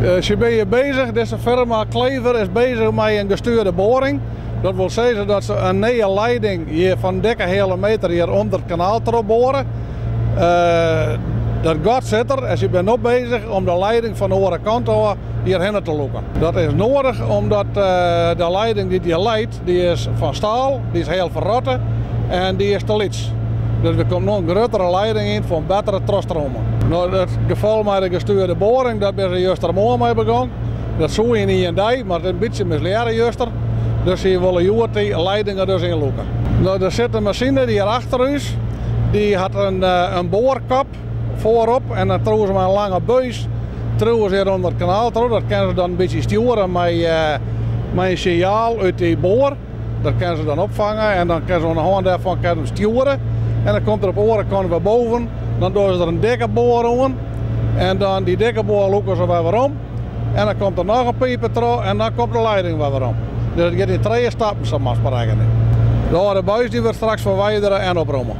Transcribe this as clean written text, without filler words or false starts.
Se binne hjir bezich, dizze firma Klever is bezich mei in gestuurde boring. Dat wol sizze dat se in nije leiding hjir fan dikke heale meter hjir ûnder it kanaal trochboare. Dat gat sit der en se binne no bezich om de leiding fan de oare kant ôf hjirhinne te lûken. Dat is noadich omdat de leiding dy't hjir leit, dy is fan staal, dy is hiel ferrotte en dy is te lyts. Dus der komt no in gruttere leiding yn foar in bettere trochstromen. No, it gefal mei de gestuurde boring, dêr binne se justermoarn mei begûn. Dat soe yn ien dei, mar it is in bytsje mislearre juster. Dus sy wolle hjoed dy leidingen dus ynlûke. No, der sit in masine hjir achter ús. Dy hat in boarkop foarop en dan triuwe se mei in lange buis triuwe se hjir ûnder it kanaal troch. Dat kinne se dan in bytsje stjoere mei in sinjaal út dy boar. Dat kinne se dan opfange en dan kinne se oan de hân dêrfan kinne se stjoere. En dan komt er op de oare kant wer boven. Dan dogge se der in dikke boar oan en dan dy dikke boar lûke se wer werom. En dan komt der noch in pipe troch en dan komt de leiding wer werom. Dus it giet yn trije stappen, sa moatst mar rekkenje. De âlde buis dy wurdt straks ferwidere en opromme.